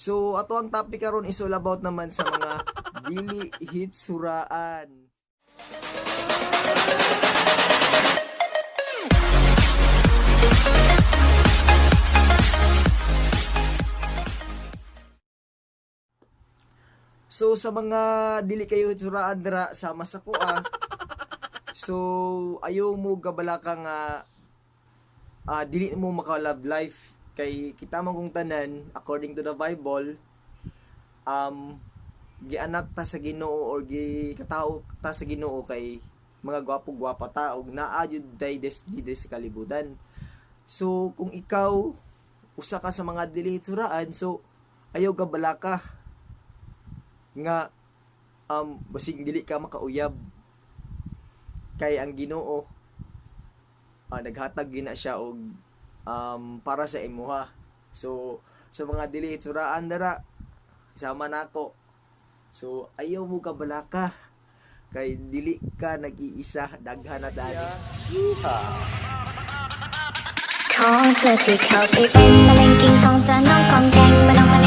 So ato ang topic karon is all about naman sa mga dili hitsuraan. So sa mga dili kayo hitsuraan dira sama sa kuha. So ayaw mo gabalaka nga dili mo maka love life kay kita man kung tanan, according to the Bible, gianak ta sa Ginoo or gikatawo ta sa Ginoo kay mga gwapo-gwapa ta og naa jud tay destiny diri sa kalibutan. So kung ikaw usa ka sa mga dili hitsuraan, so ayaw gabalaka nga basig dili ka makauyab kay ang Ginoo naghatag gina siya og para sa imuha. So sa mga dili hitsuraan dara sama nako. So ayaw mo kabalaka kay dili ka nag-iisa, daghan na tani. ขอเธอที่เข้าไปเป็นมะเร็งกินของจะน้องของแกงมา